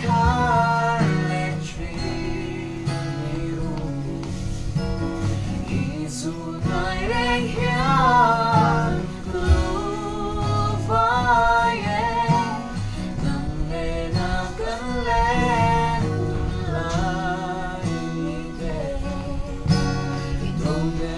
thar leh thin mi u. I zunai reng hian ka lu vai e, nang nena kan len dun lai te. I dawng ve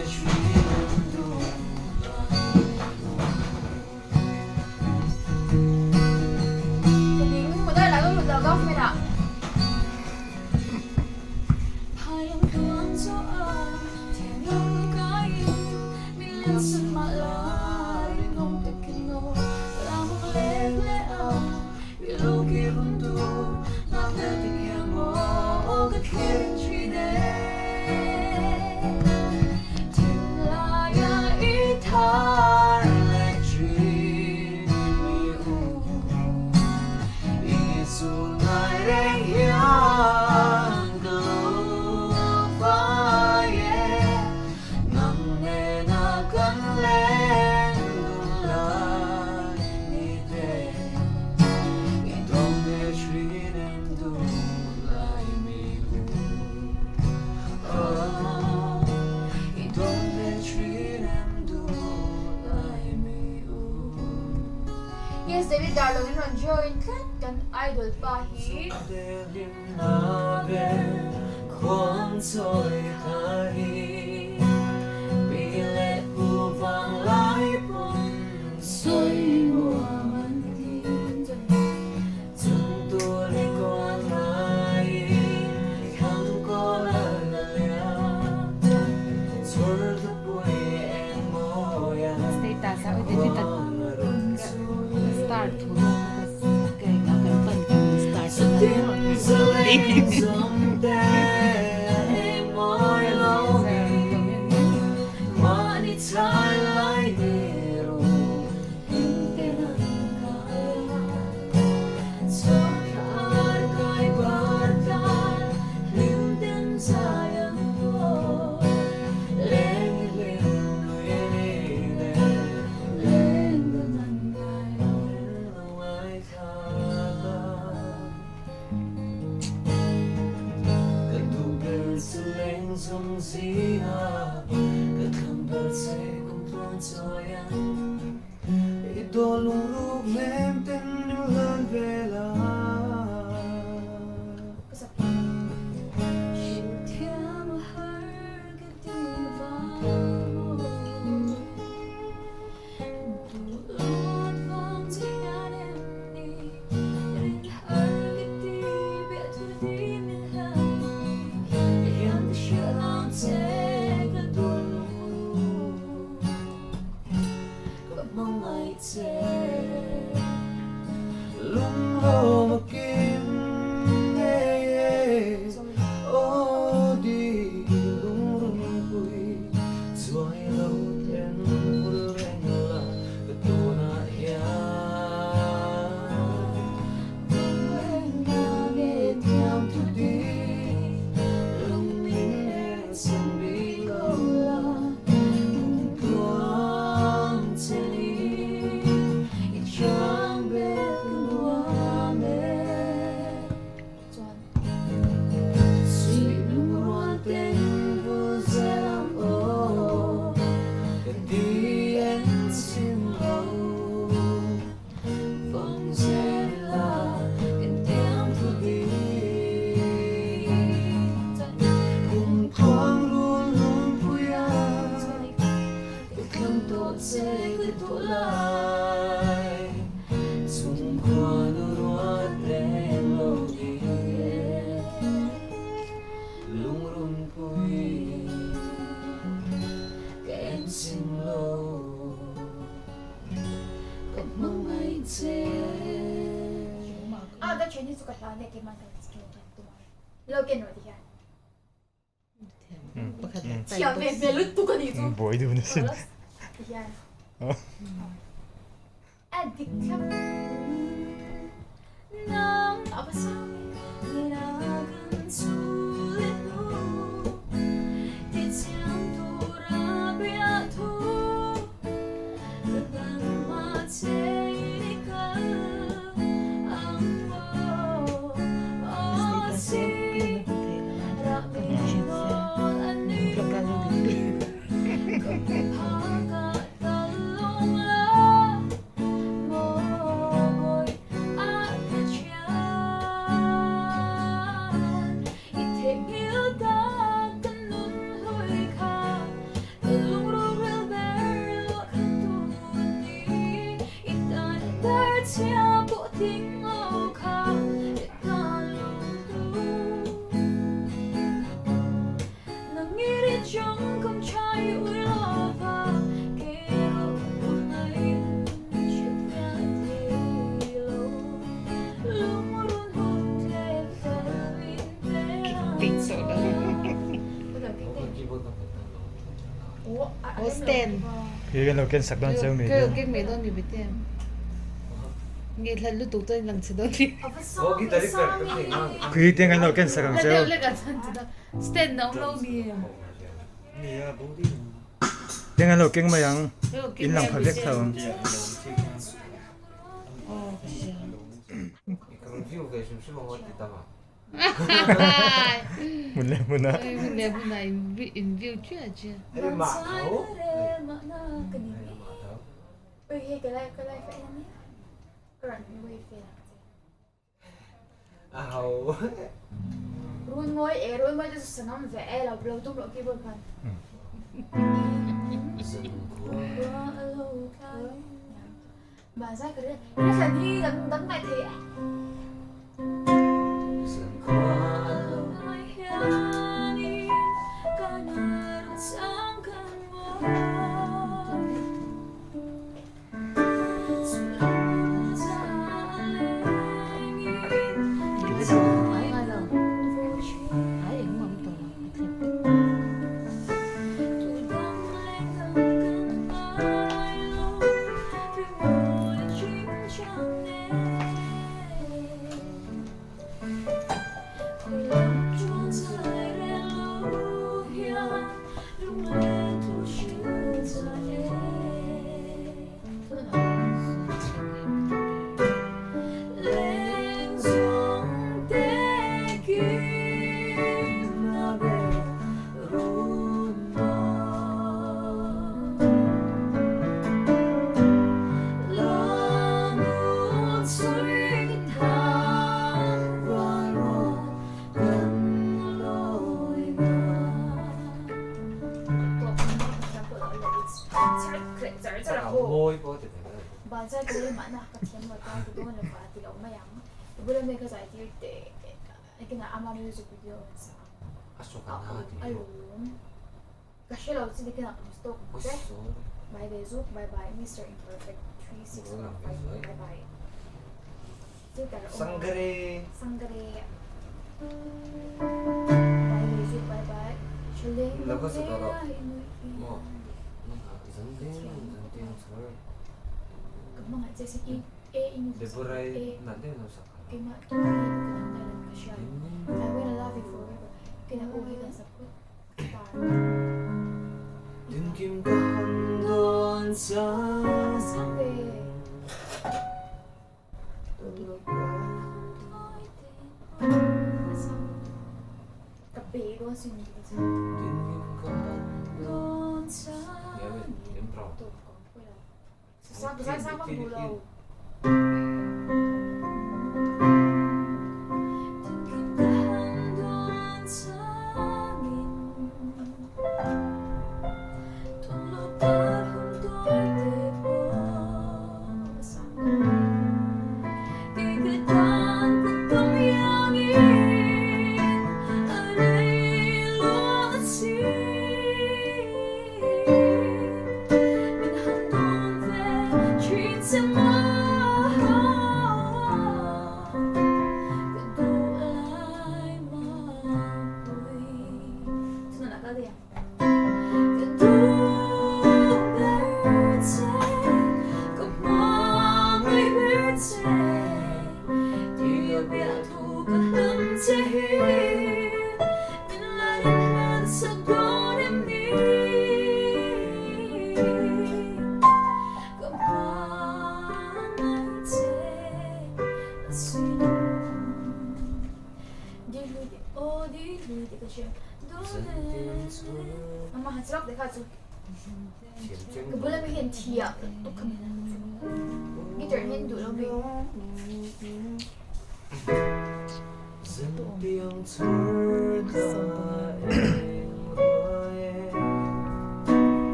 thin em duh lai mi u. Yes, David Darlong in rawn join tlat kan idol pa hi. Status a David a ka star thu zawk kha ka engah kan pan kan star chu A ka thian hi chu ka hlau nia keimah ka lo ken rawh ti hian. Thiam ve hmel lutuk a nih chu. Buai dun asin. Ti hian. A dik thlap. Nang a va sang Oh stand. Khi kan lo ken sak dawn cheu mi te. Keng mai dawn mi bete. Nge hlat lutuk chuan lang che dawn ni. Khi te kan lo ken sak ang cheu. Stand na awm lo mi. Teng an lo keng mai ang, in lang pha vek tho ang. Hmun leh hmun ah. Hmun leh hmun ah in view chiah chiah. Runmawi e runmawi te chu sangam ve e lo lo tum loh keyboard khan. Bazai ka ri thlan hi dang dang ngai thei e. Sangre.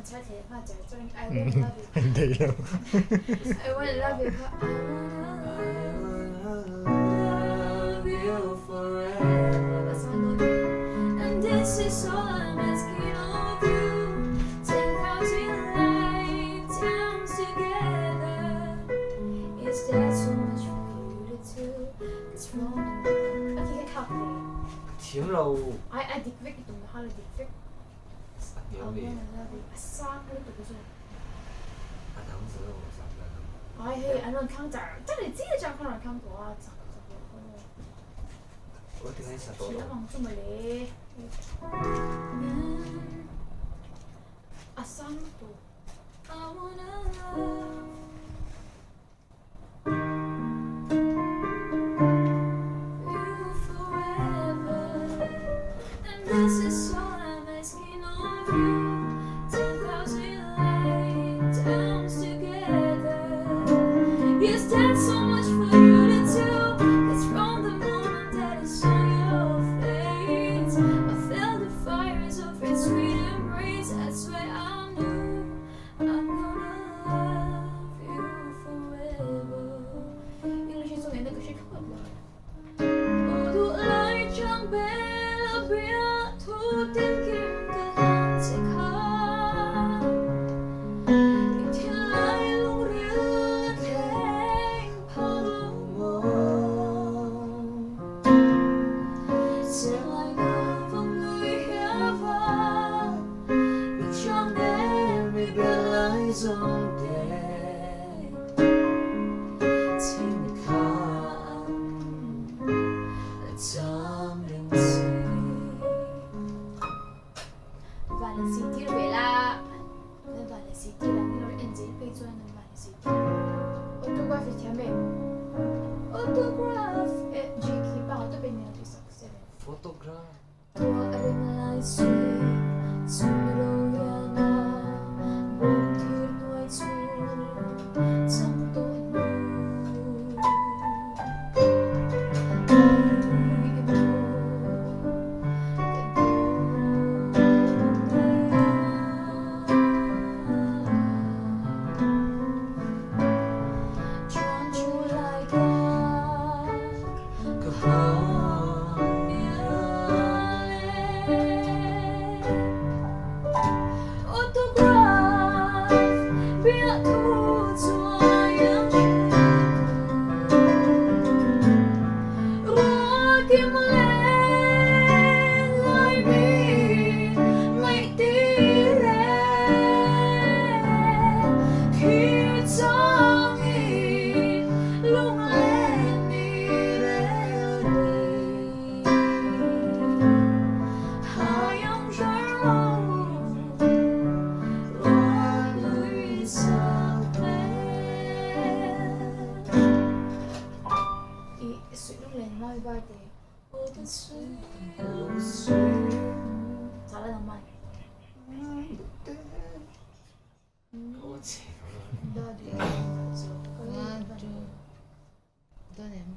An chhiar thei nghal char char in I wanna love you. Daih lo. I wanna love you kha I wanna love you forever a sang dawn ni. And this is all I'm asking of you 10,000 lifetimes together Is that so much for you to do Cause from the A khi ka thlak ve. Thiam lo. Ai a dik vek i tum na kha la dik vek. A sang lutuk zawk. A dang zo lo sang la dang. Ai hei an rawn thlang char char i chi atang khan rawn thlang tawh a chak chak lo aw. Aw ti ngai sa tawh lo. Thiam ang chu mawle. A sang lutuk. I wanna love. I'm gonna love you forever English hi chu ngaihna ka hre thlawt lo. Aw duh lai chang bel a bia thu tin kim ka hlan che kha I thil lai lungril a thleng phah lo maw Che lai ka vang nui hiau va I chang em i bia lai zawng te Chi mit kha ang a cham reng che. Van a si tir ve la, nan van a si tir ang i lo en zel phei chuan nan van a si tir ang. Autograph i thiam em? Autograph eh G khi bang a tawp in min lo tihsak 7. Photograph. Tua a rem lai sui chui ro hian a bawm thir hnuai chu chang tawh hnu ai i maw ka dawn nia. Chuan chu lai ka ka hlau mial e. Autograph biah thu chuai ang hre tu Ruah kim leng lai mi ngaih tir e Thir chang i lunglen i rel ni Hai ang rei lo ruah lui chak hmel. I suih lunglen mawi bar te. Chala nang mai. One, two, dawn em?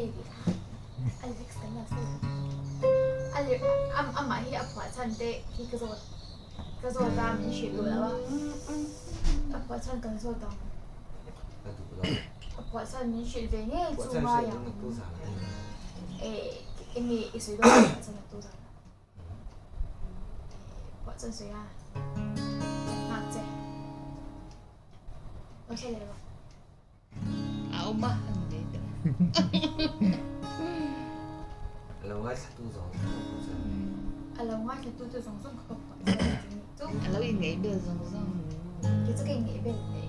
Hei tih kha a lyrics kan lo sawi a lyric amah hi a phuah chhan te hi ka zawt ka zawt a min hrilh duh lo a a phuah chhan kan zawt ang a phuah chhan min hrilh ve ngei chu ngai ang eh enge i sawi dawn a phuah chhan a tu zan phuah chhan sawi a nghak che lo sawi leh rawh. A awm a an nei deuh. A lo ngaithlatu zawng zawng ka phuah chuan mai. A lo ngaithlatu te zawng zawng kha ka phuah chuan chu ni chu. A lo inngei bel zawng zawng. Kei chu ka inngei bel teh.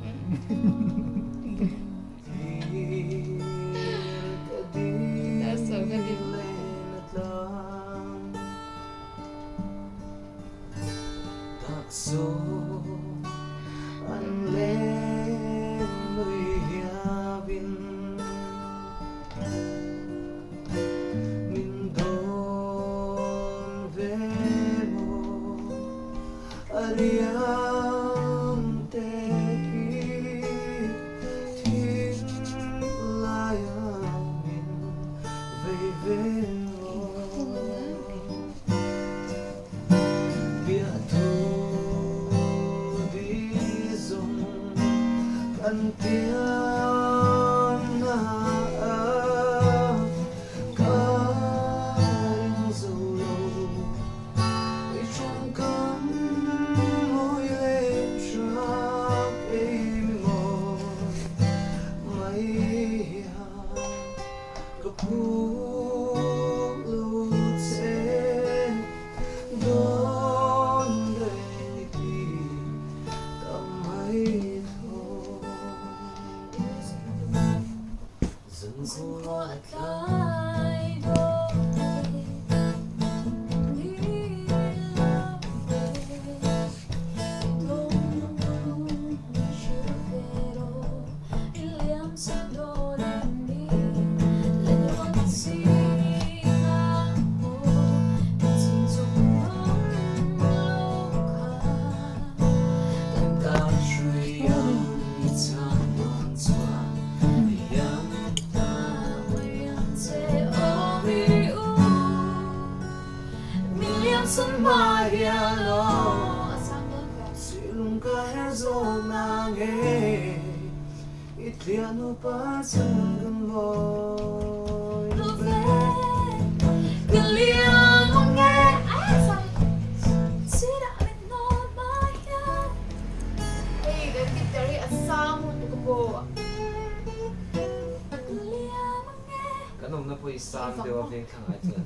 Kan awmna pawh i sang deuh a veng thlang ai chuan.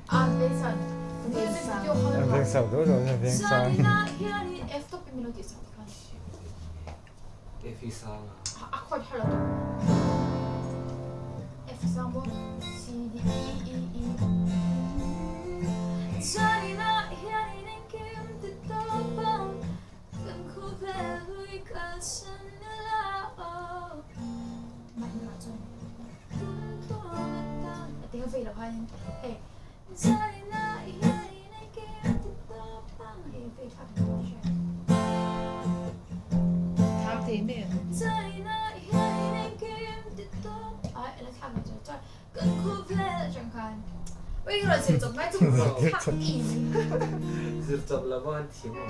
An veng sang deuh deuh a veng sang. F hi sang a. Tham thei mai ang. Zir chawp lova an thiam ang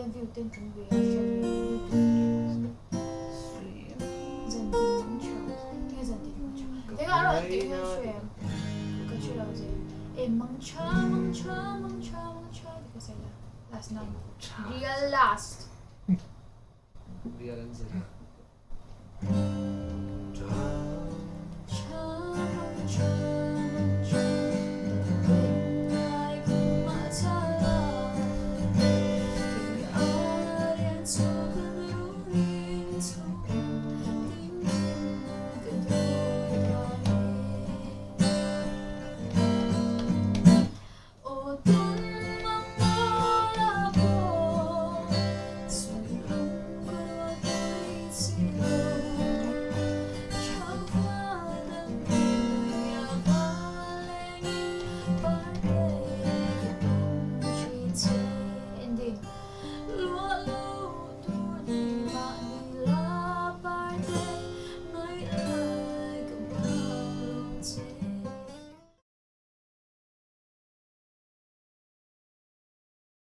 Ten view ten tum ve a hriat ve youtube Zantin mangtha Tinge zantin mangtha Tinge a rawn tih hian hre em Ka hre lo zel E mangtha mangtha mangtha mangtha ti ka sawi la last nang Real last Real an zir a.